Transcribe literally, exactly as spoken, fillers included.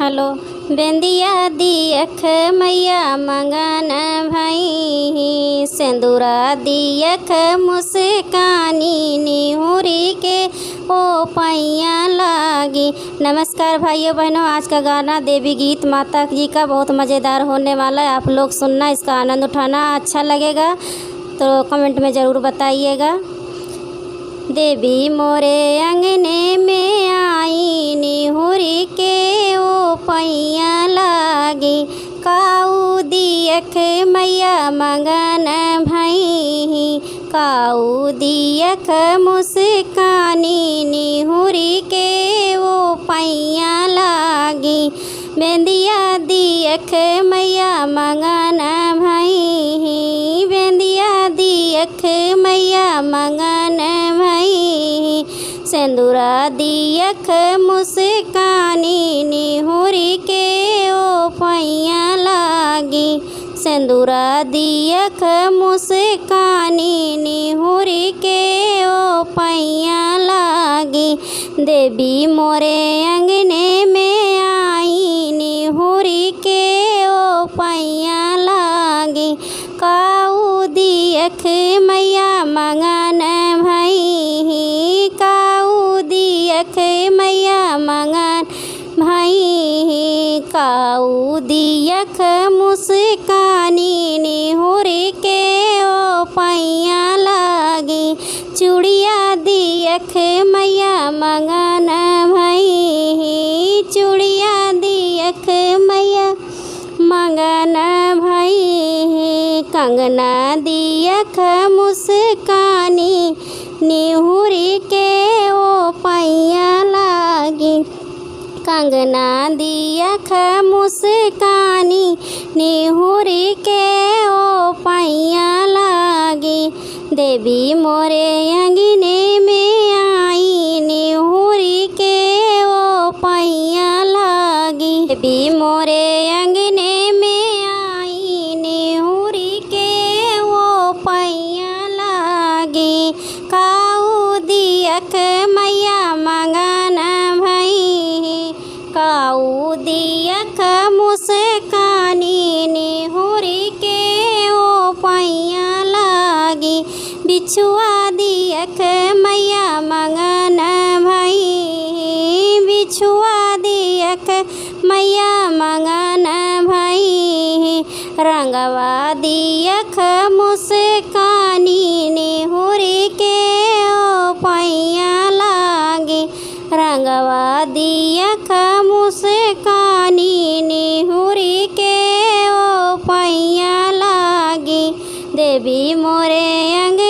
हेलो। बेंदिया दियख मैया मंगन भइहीं, सेंदुरा दियख मुस्कानी निहुरी के ओ पैया लागी। नमस्कार भाइयों बहनों, आज का गाना देवी गीत माता जी का बहुत मज़ेदार होने वाला है। आप लोग सुनना, इसका आनंद उठाना, अच्छा लगेगा तो कमेंट में ज़रूर बताइएगा। देवी मोरे अंगने में आई निहुरी के ओ पैया लागी, काऊ दियख मैया मंगन भइहीं, काऊ दियख मुस्कानी निहुरी के ओ पैया लागी। बेंदिया दियख मैया मंगन भइहीं, बेंदिया दियख मैया मंगन भइहीं, सेंदुरा दियख मुस्कानी निहुरी के ओ पैया लागी, सेंदुरा दियख मुस्कानी निहुरी के ओ पैया लागी। देवी मोरे अंगने में आई निहुरी के ओ पैया लागी, काऊ दियख मैया मंगन भइहीं, काऊ दियख मैया मंगन भइहीं, काऊ दियख मुस्कानी निहुरी के ओ पैया लागी, चूड़िया दियख मैया मंगन भइहीं, चूड़िया दियख मैया मंगन भइहीं, कंगना दियख मुस्कानी निहुरी के ओ पैया लागी, कंगना दियख मुस्कानी निहुरी के ओ पैया लागी। देवी मोरे अंगने में आई निहुरी के ओ पैया लागी, देवी मोरे अंगने में आई निहुरी के ओ पैया लागी, काऊ दियख मैया मंगन भइहीं, काऊ दियख मुस्कानी निहुरी के ओ पैया लागी, बिछुआ दियख मैया मंगन भइहीं, बिछुआ दियख मैया मंगन भइहीं, रंगवा दियख मुस्कानी निहुरी के ओ पैया लागी, रंगवा दियख मुस्कानी निहुरी के ओ पैया लागी। देवी मोरे अंग